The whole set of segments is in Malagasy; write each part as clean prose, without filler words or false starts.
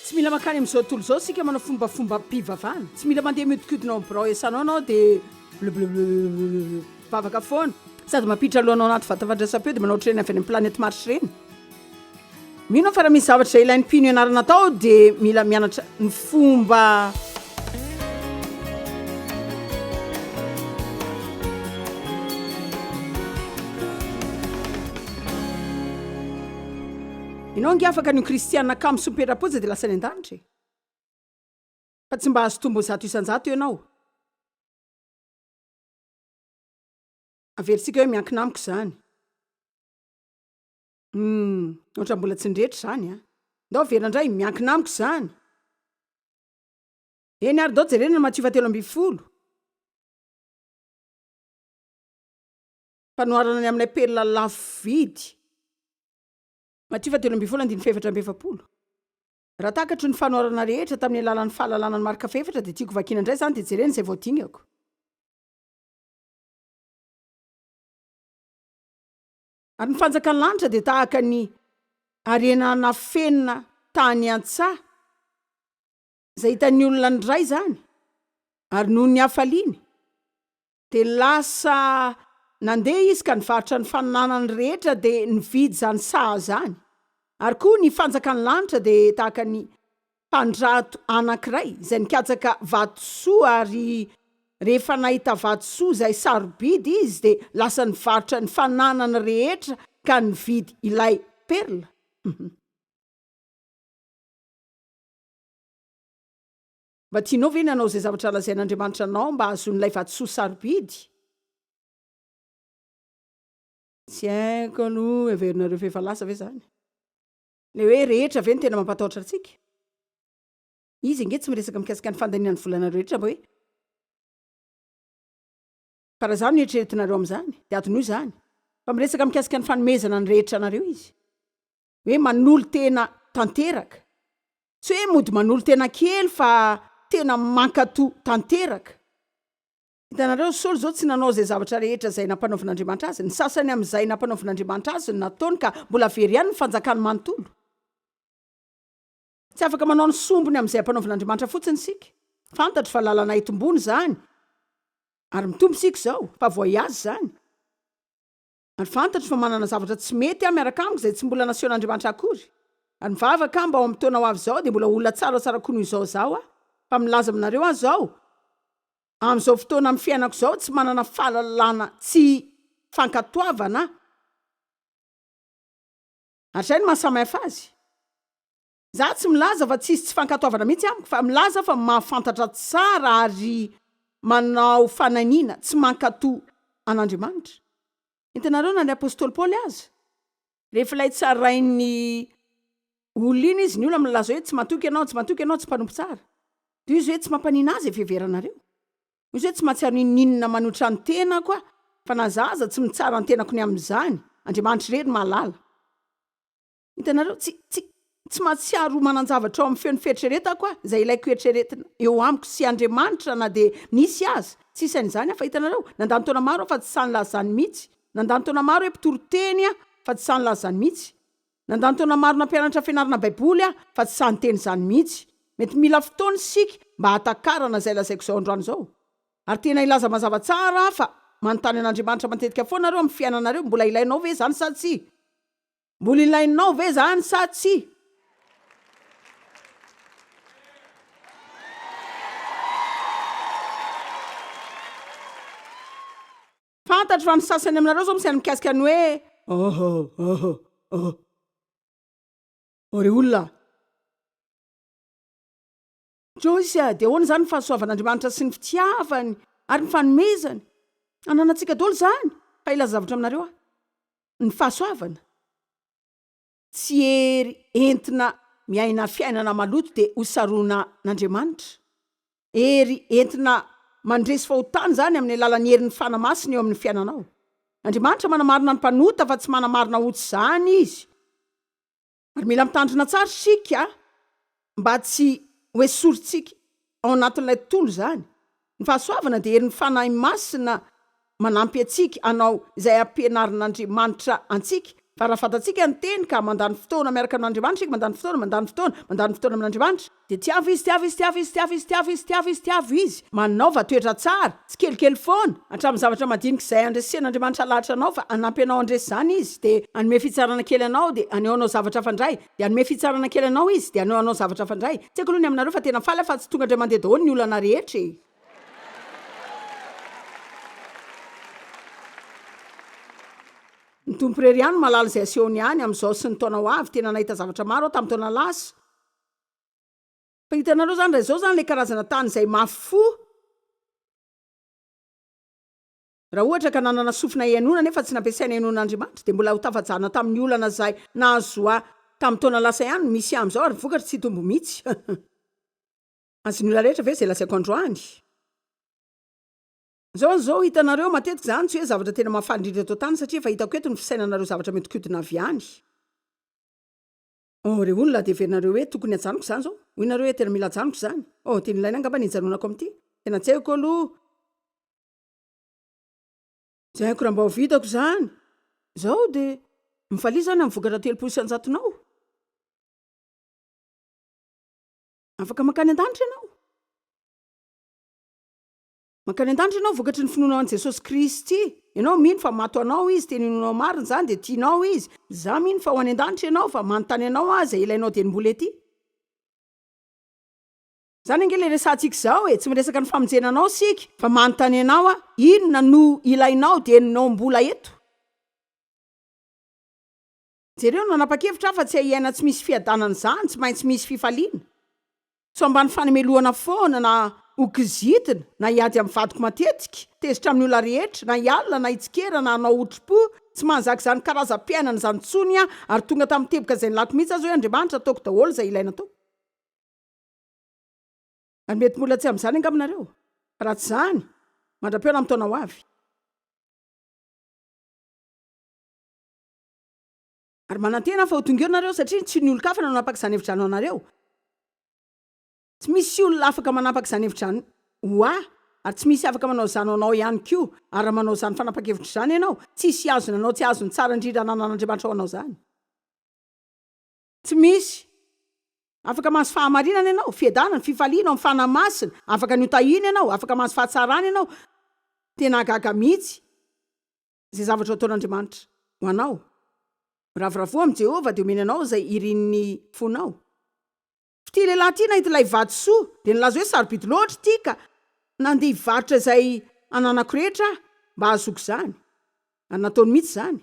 Tsy mila mankany amin'izao tontolo izao isika manao fombafombam-pivavahana. Tsy mila mandeha mihodinkodina ao amin'ny birao iasanao ianao dia blblblblblb mivavaka foana. Sady mampiditra lohanao anaty vata fandraisam-peo dia manao ohatr'ireny avy any amin'ny planète Mars ireny. Mino aho fa raha misy zavatra izay ilain'ny mpino ianarana atao dia mila mianatra ny fomba. Ianao ange afaka ny ho kristiana kamo sy mipetra-poza dia lasa any an-danitra e! Fa tsy mba azo tombony 100% ianao. Averintsika hoe miankina amiko izany. Humm, ohatran'ny mbola tsy nirehitra izany an! Ndao averina indray, miankina amiko izany. Eny ary, ndao jerena ny Matio fahatelo ambinifolo. Fanoharana ny amin'ilay perla lafo vidy. Matio fahatelo ambinifolo andininy fahefatra amby efapolo. Raha takatro ny fanoharana rehetra tamin'ny alalan'ny fahalalana ny marika fahefatra dia tiako vakiana indray izany dia jerena izay vao dingako. Ary ny fanjakan'ny lanitra dia tahaka ny harena nafenina tany an-tsaha, izay hitan'ny olona niray izany, ary noho ny hafaliany, dia lasa nandeha izy ka nivarotra ny fananany rehetra dia nividy izany saha izany. Ary koa ny fanjakan'ny lanitra dia tahaka ny mpandrato anankiray izay nikatsaka vatosoa ary rehefa nahita vatosoa izay sarobidy izy dia lasa nivarotra ny fananany rehetra ka nividy ilay perla. Mba tianao ve ny hanao izay zavatra lazain'Andriamanitra anao mba hahazoan'ilay vatosoa sarobidy? Tsy haiko aloha, heverinareo fa efa lasa ve izany? Ilay hoe rehetra ve no tena mampatahotra antsika? Izy ange tsy miresaka mikasika ny fandaniana ny volanareo rehetra mba hoe fa raha izany no eritreretinareo amin'izany dia adinoy izany fa miresaka mikasika ny fanomezana ny rehetra anareo izy. Hoe manolo-tena tanteraka. Tsy hoe mody manolo-tena kely fa tena mankato tanteraka. Hitanareo, Saoly izao tsy nanao izay zavatra rehetra izay nampanaovin'Andriamanitra azy. Ny sasany amin'izay nampanaovin'Andriamanitra azy no nataony ka mbola very ihany ny fanjakany manontolo. Tsy afaka manao ny sombiny amin'izay ampanaovin'Andriamanitra fotsiny isika. Fantatro fa lalana hitomboana izany, ary mitombo isika izao, fa voyage izany. Ary fantatro fa manana zavatra tsy mety aho miaraka amiko izay tsy mbola nasehon'Andriamanitra akory. Ary mivavaka aho mba ao amin'ny taona ho avy izao dia mbola olona tsaratsara koa noho izao izaho aho. Fa milaza aminareo aho izao, amin'izao fotoana amin'ny fiainako izao, tsy manana fahalalana tsy fankatoavana aho. Ary izay no maha samy hafa azy. Izaho tsy milaza fa tsisy tsy fankatoavana mihitsy amiko fa milaza fa mahafantatra tsara ary manao fananiana tsy mankato an'Andriamanitra. Hitanareo na ny apostoly Paoly aza rehefa ilay tsarain'ny olona iny izy, ny olona milaza hoe tsy matoky ianao, tsy matoky ianao, tsy mpanompo tsara. Dia izy hoe tsy mampanina azy e fiheveranareo. Izy hoe tsy mahatsiaro n'inon'inona manohitra ny tenako aho fa na za aza tsy mitsara ny tenako ny amin'izany, Andriamanitra irery no mahalala. Hitanareo, tsy, tsy, tsy mahatsiaro ho manan-javatra ao amin'ny feon'ny fieritreretako aho, izay ilaiko eritreretina eo amiko sy Andriamanitra na dia nisy aza. Tsy isan'izany aho, fa hitanareo, nandany taona maro aho fa tsy sahy nilaza izany mihitsy. Nandany taona maro hoe mpitory teny aho, fa tsy sahy nilaza izany mihitsy. Nandany taona maro nampianatra fianarana Baiboly aho, fa tsy sahy niteny izany mihitsy. Mety mila fotoana isika mba hahatakarana izay lazaiko izao androany izao. Ary tena hilaza mazava tsara aho fa manontany an'Andriamanitra matetika foana nareo amin'ny fiainanareo, mbola ilainao ve izany sa tsia? Mbola ilainao ve zany sa tsia? Fantatro fa ny sasany aminareo zao misaina mikasika ny hoe Aha, aha, aha. Oh ry olona a! Joyce a, dia ahoana izany ny fahasoavan'Andriamanitra sy ny fitiavany ary ny fanomezany? Ananantsika daholo izany, fa hilaza zavatra aminareo aho. Ny fahasoavana, tsy hery entina miaina fiainana maloto dia ho saronan'Andriamanitra. Hery entina mandresy fahotana izany amin'ny alalan'ny herin'ny Fanahy Masina eo amin'ny fiainanao. Andriamanitra manamarina ny mpanota fa tsy manamarina ho tsy izany Izy. Ary mila mitandrina tsara isika mba tsy ho esorintsika ao anatin'ilay tontolo izany. Ny fahasoavana dia herin'ny Fanahy Masina manampy antsika hanao izay ampianarin'Andriamanitra antsika. Fa raha fantatsika ny Teny ka mandany fotoana miaraka amin'Andriamanitra isika, mandany fotoana, mandany fotoana, mandany fotoana amin'Andriamanitra, dia tiavo Izy, tiavo Izy, tiavo Izy, tiavo Izy, tiavo Izy, tiavo Izy, tiavo Izy, manaova toetra tsara, tsikelikely foana, hatramin'ny zavatra madinika izay andresen'Andriamanitra lahatra anao, fa hanampy anao handresy izany Izy, dia hanome fitsarana kely anao, dia haneho anao zavatra hafa indray, dia hanome fitsarana kely anao Izy, dia haneho anao zavatra hafa indray. Tsy haiko aloha ny aminareo fa tena faly aho fa tsy tonga indray mandeha daholo ny olana rehetra e! Ny Tompo irery ihany no mahalala izay asehony any amin'izao sy ny taona ho avy. Tena nahita zavatra maro aho tamin'ny taona lasa. Fa hitanareo izany, raha izao izany ilay karazana tany izay mafy fo, raha ohatra ka nanana sofina hihainoana nefa tsy nampiasaina hihainoana an'Andriamanitra, dia mbola ho tafajanona tamin'ny olana izay nahazo ahy tamin'ny taona lasa ihany no misy ahy amin'izao ary ny vokatra tsy hitombo mihitsy. Azon'ny olona rehetra ve izay lazaiko androany? Zao zao hitanareo matetika izany tsy hoe zavatra tena mahafaly indrindra eto an-tany satria efa hitako eto ny fisainanareo zavatra mihodinkodina avy any. Oh ry olona dia heverinareo hoe tokony hajanoko izany zao? Hoy nareo hoe tena mila hajanoko izany? Oh tena ilaina angamba ny hijanonako amin'ity? Tena tsy haiko aloha. Tsy haiko raha mba ho vitako izany. Zao dia mifalia izany amin'ny vokatra 30 isan-jatonao. Afaka mankany an-danitra ianao. Mankany an-danitra ianao vokatry ny finoanao an'i Jesosy Kristy. Ianao mino fa maty ho anao Izy, tena inoanao marina izany dia tianao Izy. Izaho mino fa ho any an-danitra ianao fa manontany anao aho izay ilainao dieny mbola ety. Izany ange ilay resahantsika izao e, tsy miresaka ny famonjena anao isika fa manontany anao aho inona no ilainao dienao mbola eto. Jereo, nanapa-kevitra aho fa tsy hiaina tsy misy fiadanana izany, tsy maintsy misy fifaliana. Tsy ho ambany fanamelohana foana na ho kizitina na hiady amin'ny vadiko matetika, tezitra amin'ny olona rehetra, na hialona na hitsikera na hanao otri-po. Tsy mahazaka izany karazam-piainana izany intsony aho ary tonga tamin'ny teboka izay nilako mihitsy aza hoe Andriamanitra ataoko daholo izay ilaina ataoko. Ary mety mbola tsy amin'izany angamba nareo. Fa raha tsy izany, mandra-pihaona amin'ny taona ho avy. Ary manantena aho fa ho tonga eo nareo satria tsy ny olon-kafa no hanapaka izany hevitrano anareo. Tsy misy olona afaka manapaka izany hevitrano ho ahy ary tsy misy afaka manao izany ho anao ihany koa. Ary raha manao izany fanapahan-kevitra izany ianao, tsy hisy hihazona anao tsy hahazo ny tsara indrindra ananan'Andriamanitra ho anao izany. Tsy misy. Afaka mahazo fahamarinana ianao, fiadanana, fifaliana ao amin'ny Fanahy Masina, afaka ny ho tahiana ianao, afaka mahazo fahatsarana ianao. Tena hahagaga mihitsy. Izay zavatra ataon'Andriamanitra ho anao. Miravoravoa amin'i Jehovah, dia omeny anao izay irin'ny fonao. F'ity lehilahy ity nahita ilay vatosoa, dia nilaza hoe, Sarobidy loatra ity, ka nandeha hivarotra izay ananako rehetra aho, mba hahazoako izany. Ary nataony mihitsy izany.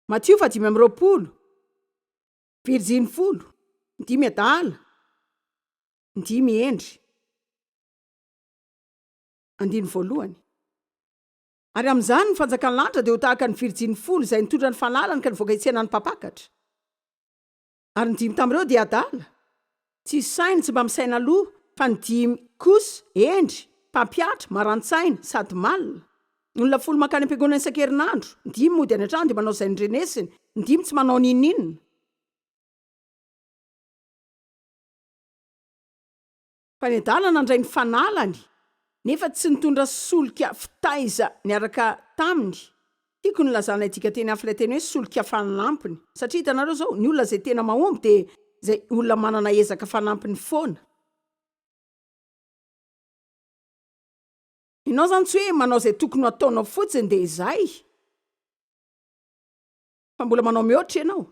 Matio faha 25, Virjiny folo, ny dimy adala, ny dimy hendry. Andininy voalohany. Ary amin'izany ny fanjakan'ny lanitra dia ho tahaka ny virjiny folo izay nitondra ny fanalany ka nivoaka hitsena ny mpampakatra. Ary ny dimy tamin'ireo dia adala, tsisy saina, tsy mba misaina aloha, fa ny dimy kosa hendry, mpampihatra, maran-tsaina, sady malina. Ny olona folo mankany am-piangonana isan-kerinandro, ny dimy mody any an-trano dia manao izay norenesiny, ny dimy tsy manao n'inon'inona. Fa ny adala nandray ny fanalany, nefa tsy nitondra solika fitaiza niaraka taminy. Tiako ny nilazana ilay dikanteny hafa ilay teny hoe solika fanampiny. Satria hitanareo izao, ny olona izay tena mahomby dia izay olona manana ezaka fanampiny foana. Ianao izany tsy hoe manao izay tokony ho ataonao fotsiny dia izay. Fa mbola manao mihoatra ianao.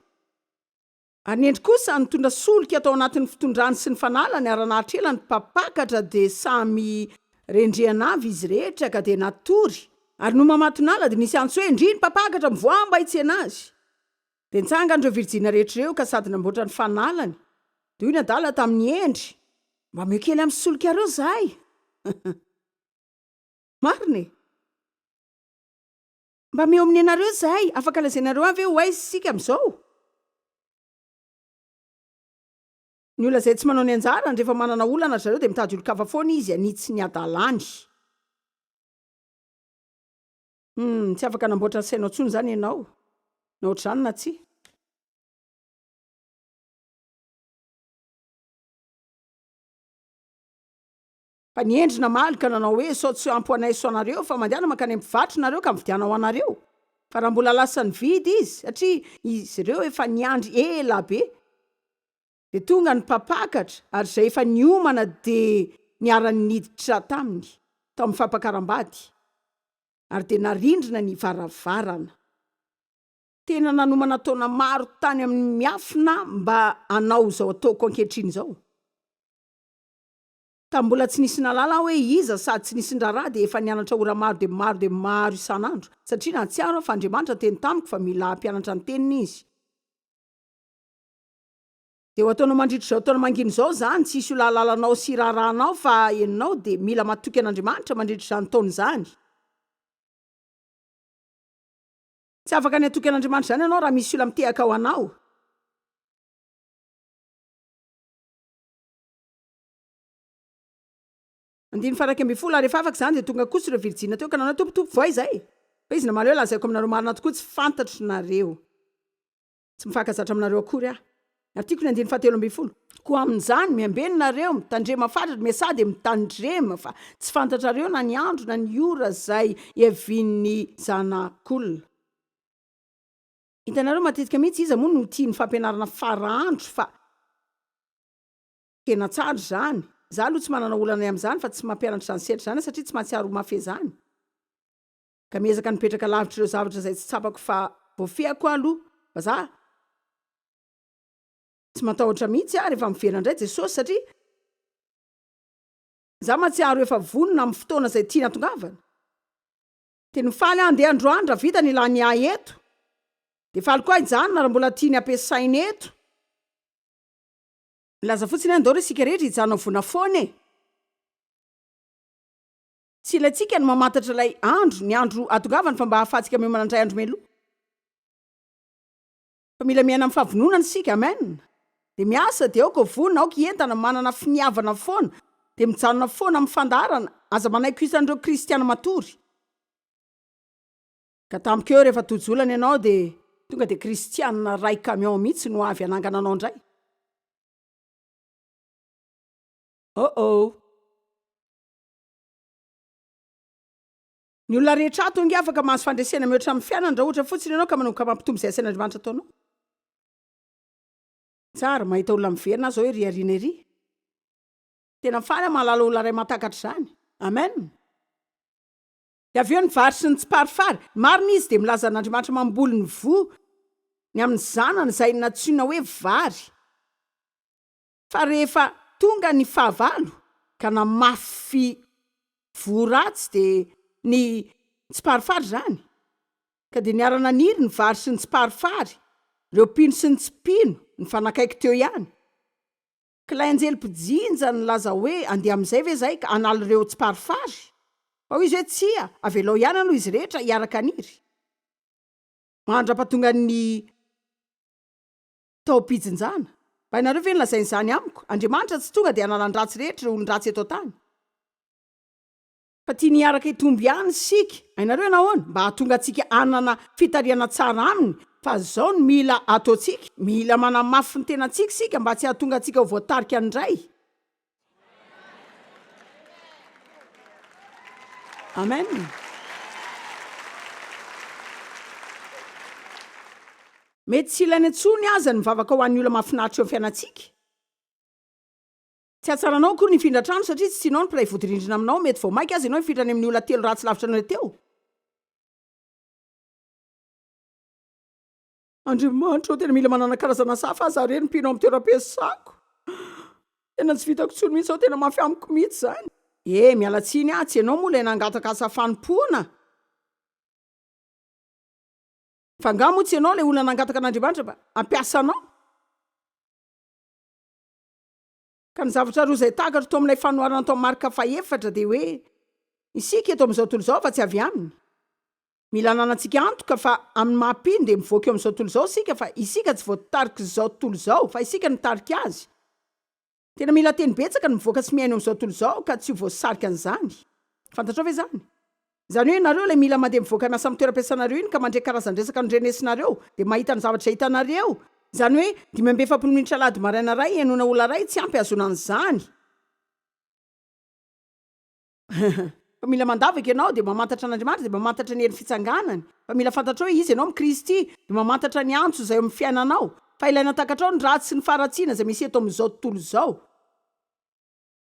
Ary ny hendry kosa nitondra solika tao anatin'ny fitondrany sy ny fanalany ary naharitra ela ny mpampakatra dia samy rendrehana avy izy rehetra ka dia natory. Ary nony mamatonala dia nisy antso hoe, Ndry ny mpampakatra, mivoaha mba hitsena azy. Dia nitsangana ireo virjina rehetra ireo ka sady namboatra ny fanalany. Dia hoy ny adala tamin'ny hendry, Mba omeo kely amin'ny solikareo izahay. Marina e! Mba meo amin'ny anareo izahay, afaka lazainareo ahy ve ho aiza isika amin'izao? Ny olona izay tsy manao ny anjarany, rehefa manana olana ry zareo dia mitady olon-kafa foana izy hanitsy ny hadalany. Hum, tsy afaka hanamboatra ny sainao intsony izany ianao, na ohatr'izany na tsia. Fa ny hendry namaly ka nanao hoe, Sao tsy ampy ho anay sy ho anareo, fa mandehana mankany amin'ny mpivarotra nareo ka mividiana ho anareo. Fa raha mbola lasa nividy izy, satria izy ireo efa niandry ela be, dia tonga ny mpampakatra, ary izay efa niomana dia niara-niditra taminy tao amin'ny fampakaram-bady, ary dia narindrina ny varavarana. Tena nanomana taona maro tany amin'ny miafina mba hanao izao ataoko ankehitriny izao. Tamin'ny mbola tsy nisy nahalala aho hoe iza sady tsy nisy niraharaha dia efa nianatra ora maro dia maro dia maro isan'andro satria nahatsiaro aho fa Andriamanitra niteny tamiko fa mila hampianatra ny teniny Izy. Dia ho ataonao mandritra izao taona mangina izao izany, tsy hisy olona hahalala anao sy hiraharaha anao fa henonao dia mila matoky an'Andriamanitra mandritra izany taona izany. Tsy afaka ny hatoky an'Andriamanitra izany ianao raha misy olona mitehaka ho anao. Andininy faha 11, Ary rehefa afaka izany, dia tonga kosa ireo virijina teo ka nanao hoe, Tompo, Tompo, voay izahay. Fa izy namaly hoe, Lazaiko aminareo marina tokoa, tsy fantatro nareo. Tsy mifankazatra aminareo akory aho. Ary tiako ny andininy faha 13. Koa amin'izany, miambena nareo, mitandrema fatratra, miasà dia mitandrema, fa tsy fantatrareo na ny andro na ny ora izay hiavian'ny Zanak'olona. Hitanareo, matetika mihitsy, iza moa no tia ny fampianarana fara andro fa. Tena tsara izany. Za aloha tsy manana olana ny amin'izany fa tsy mampianatra izany sehatra izany aho satria tsy mahatsiaro ho mafy izany. Ka miezaka ny mipetraka lavitra ireo zavatra izay tsy tsapako fa voafehako aho aloha fa za tsy matahotra mihitsy aho rehefa miverina indray Jesosy satria za mahatsiaro efa vonona amin'ny fotoana izay tiany hatongavana. Tena faly aho handeha androany raha vita ny ilany ahy eto. Dia faly koa aho hijanona raha mbola tiany hampiasaina eto. Milaza fotsiny aho ndao re isika rehetra hijanona ho vona foana e! Tsy ilaintsika ny mamantatra ilay andro, ny andro hahatongavany fa mba hahafahantsika miomana indray andro mialoha. Fa mila miaina amin'ny fahavononana isika, amen! Dia miasa, dia aoka ho vonona, aoka hientana, manana finiavana foana, dia mijanona foana amin'ny fandaharana, aza manaiky ho isan'ireo kristiana matory. Ka tampoka eo rehefa tojo olana ianao dia tonga dia kristianina ray camion mihitsy no avy hanangana anao indray. Oh oh. Ny olona rehetra ato ange afaka mahazo fandresena mihoatra amin'ny fiainany raha ohatra fotsiny ianao ka manomboka mampitombo izay asain'Andriamanitra ataonao. Tsara mahita olona miverina aho zao ery aoriana ery. Tena faly aho mahalala olona iray mahatakatra izany. Amen. Dia avy eo ny vary sy ny tsiparifary. Marina izy dia milaza an'Andriamanitra mamboly ny voa ny amin'ny zanany izay nantsoina hoe vary. Fa rehefa tonga ny fahavalo ka namafy voa ratsy dia ny tsiparifary izany. Ka dia niara-naniry ny vary sy ny tsiparifary, ireo mpino sy ny tsy mpino nifanakaiky teo ihany. K'ilay anjely mpijinja nilaza hoe andeha amin'izay ve izahay ka hanala ireo tsiparifary? Fa hoy izy hoe tsia, avelao ihany aloha izy rehetra hiaraka haniry. Mandra-pahatongan'ny taom-pijinjana. Mba ianareo ve nolazaina izany amiko? Andriamanitra tsy tonga dia hanala ny ratsy rehetra ireo olon-dratsy eto an-tany. Fa tiany hiaraka hitombo ihany isika. Hainareo hoe nahoana? Mba hahatonga antsika hanana fitarihana tsara aminy. Fa izao no mila ataontsika, mila manamafy ny tenantsika isika mba tsy hahatonga antsika ho voatarika indray. Amen. Mety tsy ilaina intsony aza ny mivavaka ho an'ny olona mahafinaritra eo amin'ny fiainantsika. Tsy hahatsaranao akory ny hifindra trano satria tsy tianao ny mpiray vodirindrina aminao, mety vao maika aza ianao hifindra any amin'ny olona telo ratsy lavitra anao teo. Andriamanitra ô, tena mila manana karazana asa hafa aho, za irery no mpino ao amin'ny toeram-piasako. Tena tsy vitako intsony mihitsy izao, tena mafy amiko mihitsy izany. E, miala tsiny aho, tsy ianao moa ilay nangataka asa fanompoana? Fa angaha moa tsy ianao ilay olona nangataka an'Andriamanitra mba hampiasa anao? Ka ny zavatra roa izay takatro tao amin'ilay fanoharana tao amin'ny Marka fahefatra dia hoe, isika eto amin'izao tontolo izao fa tsy avy aminy. Mila ananantsika antoka fa amin'ny maha mpino dia mivoaka eo amin'izao tontolo izao isika fa isika tsy voatarik'izao tontolo izao fa isika no mitarika azy. Tena mila teny betsaka ny mivoaka sy mihaino eo amin'izao tontolo izao ka tsy ho voasarika an'izany. Fantatrao ve izany? Izany hoe ianareo ilay mila mandeha mivoaka miasa amin'ny toeram-piasanareo iny ka mandre karazan-dresaka nondrenesinareo dia mahita ny zavatra izay hitanareo. Izany hoe 45 minitra alahady maraina iray henoina olona iray tsy ampy hahazoana an'izany. Fa mila mandavaka ianao dia mamantatra an'Andriamanitra dia mamantatra ny herin'ny fitsanganany. Fa mila fantatrao hoe iza ianao amin'i Kristy dia mamantatra ny antso izay eo amin'ny fiainanao. Fa ilaina takatrao ny ratsy sy ny faharatsiana izay misy eto amin'izao tontolo izao.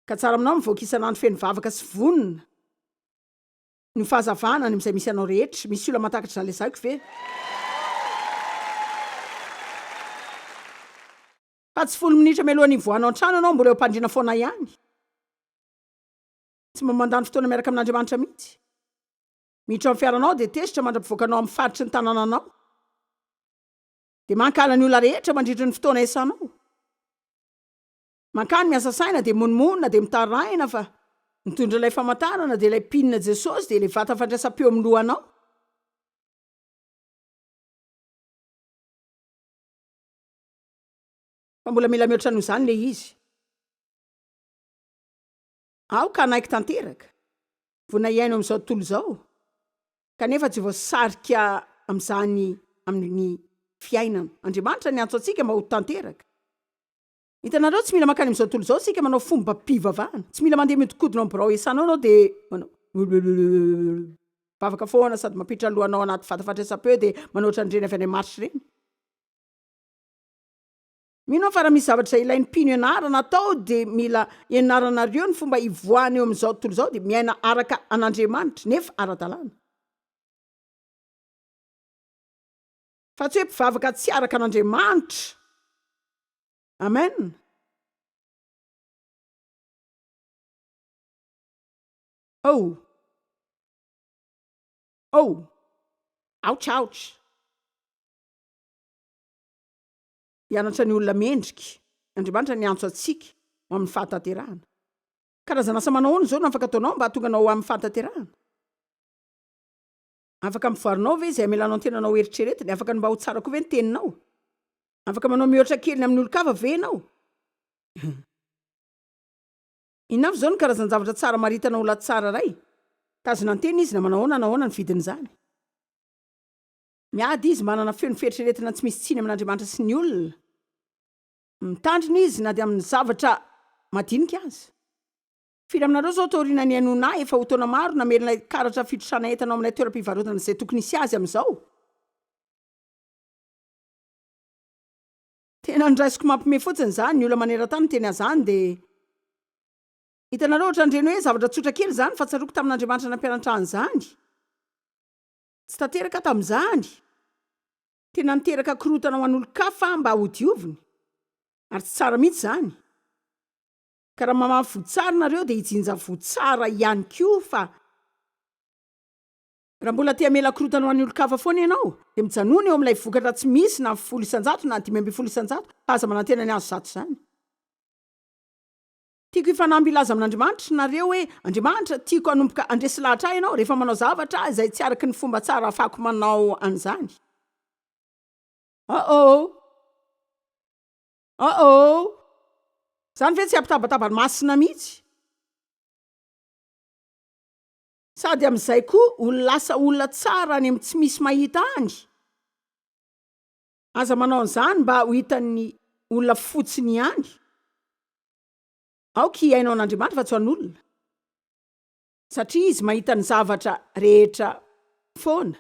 Ka tsara aminao mivoaka isan'andro feno vavaka sy vonona ny ho fahazavana any amin'izay misy anao rehetra. Misy olona mahatakatra izany lazaiko ve? Fa tsy folo minitra mialohan'ny hivoahanao an-trano ianao mbola eo am-pandriana foana ihany. Tsy mba mandany fotoana miaraka amin'Andriamanitra mihitsy. Miditra ao amin'ny fiaranao dia tezitra mandra-pivoakanao amin'ny faritry ny tanànanao. Dia mankahala ny olona rehetra mandritra ny fotoana iasanao. Mankany miasa saina dia monomonona dia mitaraina fa mitondra ilay famantarana dia ilay pin Jesosy dia ilay vata fandraisam-peo amin'ny lohanao. Fa mbola mila mihoatra noho izany ilay izy. Aoka hanaiky tanteraka. Vonona hiaina eo amin'izao tontolo izao, kanefa tsy voasarika amin'izany amin'ny fiainana. Andriamanitra niantso antsika mba ho tanteraka. Hitanareo, tsy mila mankany amin'izao tontolo izao isika manao fombam-pivavahana. Tsy mila mandeha mihodinkodina ao amin'ny birao iasanao ianao dia manao mivavaka foana sady mampiditra ny lohanao anaty vata fandraisam-peo dia manao ohatran'ireny avy any Marche ireny. Mino aho fa raha misy zavatra izay ilain'ny mpino ianarana atao dia mila ianaranareo ny fomba hivoahana eo amin'izao tontolo izao dia miaina araka an'Andriamanitra nefa ara-dalàna. Fa tsy hoe mpivavaka tsy araka an'Andriamanitra. Amen. Oh. Oh. Ouch ouch. Hianatra ny olona mendrika. Andriamanitra niantso antsika ho amin'ny fahatanterahana. Karazana asa manao ahoana izao no afaka ataonao mba hahatonga anao ho amin'ny fahatanterahana? Afaka ampivoarinao ve izay hamelanao ny tenanao ho eritreretiny? Afaka ny mba ho tsara koa ve ny teninao? Afaka manao mihoatra kely ny amin'ny olon-kafa ve ianao? Inona avy izao no karazan-javatra tsara maritana olona tsara iray? Tazona ny teny izy na manao ahoana na ahoana ny vidin'izany. Miady izy, manana feo ny fieritreretana tsy misy tsiny amin'Andriamanitra sy ny olona. Mitandrina izy na dia amin'ny zavatra madinika aza. Firy aminareo izao taoriana nihainoana ahy efa ho taona maro namerina ilay karatra fitrosana entana ao amin'ilay toeram-pivarotana izay tokony hisy azy amin'izao? Tena noraisiko mampime fotsiny izany, ny olona maneran-tany miteny ahy izany dia hitanareo ohatran'ireny hoe zavatra tsotra kely izany fa tsaroako tamin'Andriamanitra nampianatra ahy an'izany. Tsy tanteraka tamin'izany. Tena niteraka korontana ho an'olon-kafa mba hodioviny. Ary tsy tsara mihitsy izany. Ka raha mamafy voa tsara nareo dia hijinja voa tsara ihany koa fa raha mbola te hamela korontana ho an'ny olon-kafa foana ianao dia mijanona eo amin'ilay vokatra tsy misy na 10% na 15% fa aza manantena ny hahazo zato izany. Tiako hifanamby hilaza amin'Andriamanitra nareo hoe, Andriamanitra, tiako hanomboka handresy lahatra ahy Ianao rehefa manao zavatra izay tsy araky ny fomba tsara ahafahako manao an'izany. Uh-oh! Uh-oh! Izany ve tsy hampitabataba ny masina mihitsy? Sady amin'izay koa ho lasa olona tsara any amin'ny tsy misy mahita any. Aza manao an'izany mba ho hitan'ny olona fotsiny ihany. Aoka hihaino an'Andriamanitra fa tsy ho an'olona, satria Izy mahita ny zavatra rehetra foana.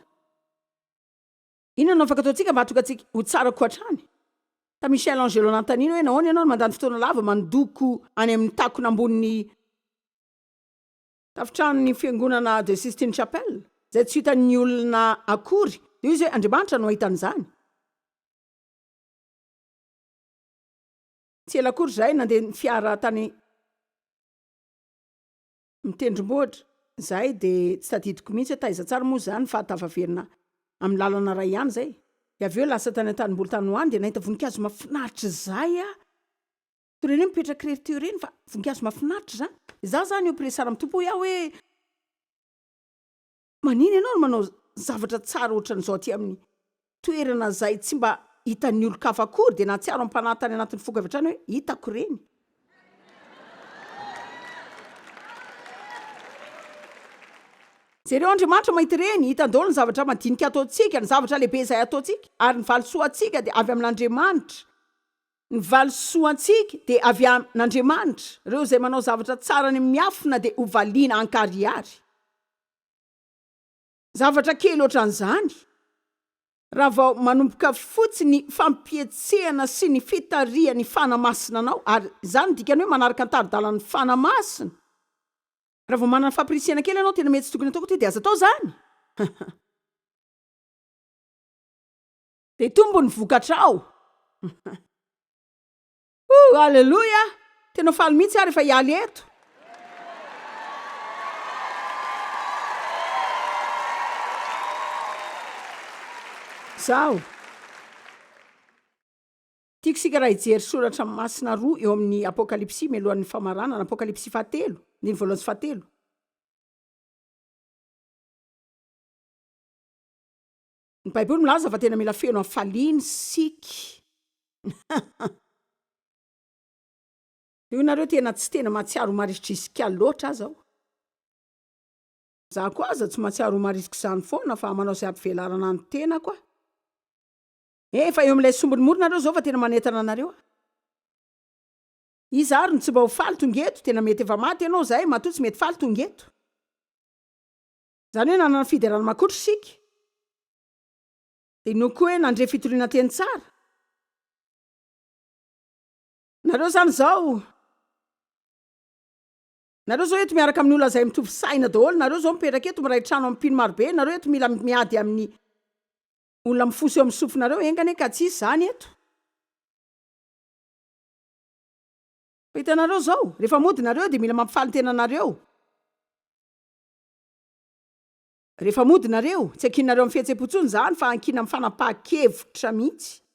Inona no afaka ataontsika mba hahatonga antsika ho tsara kokoa hatrany? Tamin'i Michel Angelo nanontaniana hoe nahoana ianao no mandany fotoana lava mandoko any amin'ny takona ambonin'ny tafotranon'ny fiangonana The Sistine Chapel, izay tsy hitan'ny olona akory, dia hoy izy hoe Andriamanitra no hahita an'izany. Tsy ela akory izahay nandeha ny fiara tany amin'ny tendrombohitra izahay dia tsy tadidiko mihitsy hoe taiza tsara moa izany fa tafaverina amin'ny lalana iray ihany izay. Dia avy eo lasa tany an-tanimboly tany ho any dia nahita voninkazo mahafinaritra izay aho. Toy ireny hoe mipetraka irery teo ireny fa voninkazo mahafinaritra izany. Izaho izany eo am-piresahana amin'ny Tompo hoy aho hoe Manina ianao no manao zavatra tsara ohatran'izao aty amin'ny toerana izay tsy mba hitan'ny olon-kafa akory? Dia nahatsiaro am-panahy tany anatin'ny foko avy hatrany hoe hitako ireny. Jereo Andriamanitra mahita ireny, hitany daholo ny zavatra madinika ataontsika, ny zavatra lehibe izay ataontsika, ary ny valisoantsika dia avy amin'Andriamanitra. Ny valisoantsika dia avy amin'Andriamanitra, ireo izay manao zavatra tsara any amin'ny miafina dia hovaliana ankarihary. Zavatra kely ohatran'izany, raha vao manomboka fotsiny ny fampihetsehana sy ny fitarihan'ny Fanahy Masina anao, ary izany no dikany hoe manaraka ny tari-dalan'ny Fanahy Masina. Raha vao manana fampirisihana kely ianao, tena mety tsy tokony ataoko ity, dia aza atao izany! Dia hitombo ny vokatrao. Ooh Aleloia! Tena faly mihitsy aho rehefa hiala eto. Izaho. Tiako isika raha hijery soratra masina roa eo amin'ny Apokalypsy mialohan'ny famaranana, Apokalypsy fahatelo, andininy voalohany sy fahatelo. Ny Baiboly milaza fa tena mila feno hafaliana isika. Io nareo tena tsy tena mahatsiaro ho marisitrisika loatra aza aho. Za koa aza tsy mahatsiaro ho marisika izany foana fa manao izay hampivelarana ny tenako aho. Efa eo amin'ilay sombiny mora nareo izao fa tena manentana anareo aho. Iza ary no tsy mba ho faly tonga eto? Tena mety efa maty ianao izay matoa tsy mety faly tonga eto. Izany hoe nanana fiderana makotroka isika. Dia inoako koa hoe nandre fitoriana teny tsara. Nareo izany izao, nareo izao eto miaraka amin'ny olona izay mitovy saina daholo, nareo izao mipetraka eto miray trano amin'ny mpino marobe, nareo eto mila miady amin'ny olona mifosa eo amin'ny sofinareo, enga anie ka tsy hisy izany eto. Fa hitanareo izao, rehefa mody nareo dia mila mampifaly ny tenanareo. Rehefa mody nareo, tsy ankininareo amin'ny fihetsem-po intsony izany fa ankina amin'ny fanapahan-kevitra mihitsy.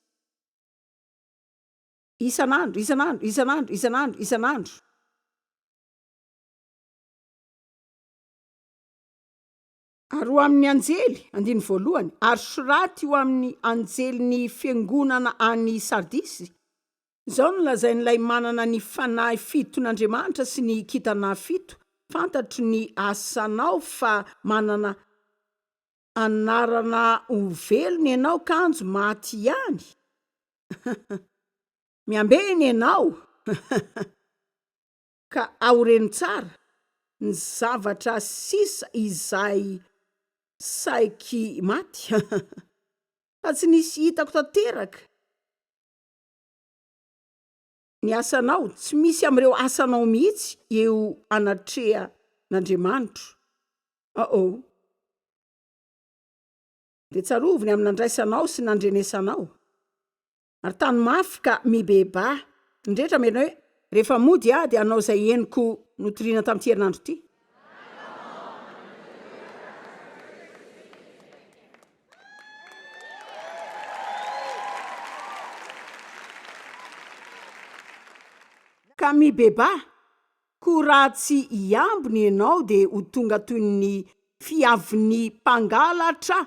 Isan'andro, isan'andro, isan'andro, isan'andro, isan'andro. Ary ho amin'ny anjely, andininy voalohany, ary soraty ho amin'ny anjelin'ny fiangonana any Sardisy, Izao no lazain'ilay manana ny fanahy fiton'Andriamanitra sy ny kintana fito, Fantatro ny asanao fa manana anarana ho velona ianao kanjo maty ihany. Miambena ianao ka aoreno tsara ny zavatra sisa izay saiky maty fa tsy nisy hitako tanteraka. Ny asanao, tsy misy amin'ireo asanao mihitsy eo anatrehan'Andriamanitro. Uh-oh. Dia tsarovy ny amin'ny nandraisanao sy nandrenesanao. Ary tano mafy ka mibebaha. Ny rehetra merina hoe, Rehefa mody aho dia hanao izay henoko notorina tamin'ity herinandro ity. Ka mibebaha, koa raha tsy hiambina ianao dia ho tonga toy ny fiavin'ny mpangalatra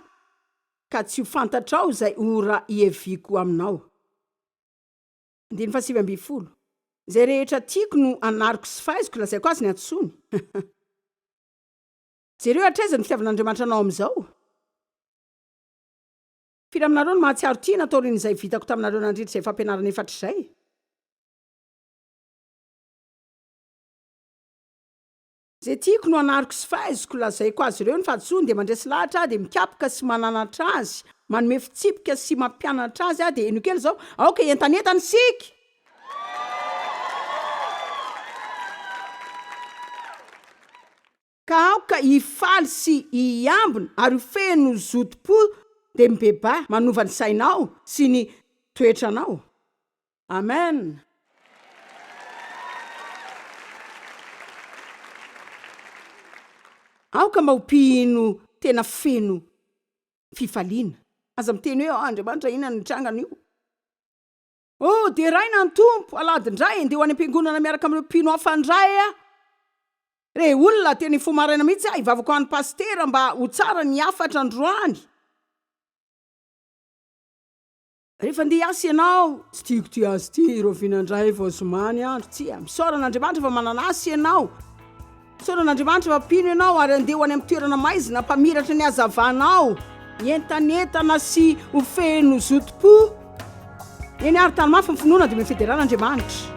ka tsy ho fantatrao izay ora hiaviako aminao. Andininy faha-19. Izay rehetra tiako no anariko sy faiziko, lazaiko azy ny hadisoany. Jereo hatraiza ny fitiavan'Andriamanitra anao amin'izao. Firy aminareo no mahatsiaro tiana taorian'izay vitako taminareo nandritra izay fampianarana efatra izay? Izay tiako no anariko sy faiziko, lazaiko azy ireo ny fahadisoany, dia mandresy lahatra aho, dia mikapoka sy mananatra azy, manome fitsipika sy mampianatra azy aho, dia henoy kely izao, aoka hientanentana isika! Ka aoka hifaly sy hiambina ary ho feno zotom-po dia mibebaha manova ny sainao sy ny toetranao. Amen. Aoka mba ho mpino tena feno fifaliana. Aza miteny hoe, Oh Andriamanitra, inona no nitranga anio? Oh, deraina ny Tompo! Alahady indray, andeha ho any am-piangonana miaraka amin'ireo mpino hafa indray aho. Re olona, tena hifoha maraina mihitsy aho, hivavaka ho an'ny pasitera mba ho tsara ny hafatra androany. Rehefa andeha hiasa ianao, tsy tiako ity asa ity, rahoviana indray vao zoma ny andro? Tsia, misaora an'Andriamanitra fa manana asa ianao. Misaotra an'Andriamanitra fa mpino ianao ary andeha ho any amin'ny toerana maizina hampamiratra ny hazavanao. Hientanentana sy ho feno zotom-po. Eny ary, tano mafy ny finoana dia omeo fiderana Andriamanitra.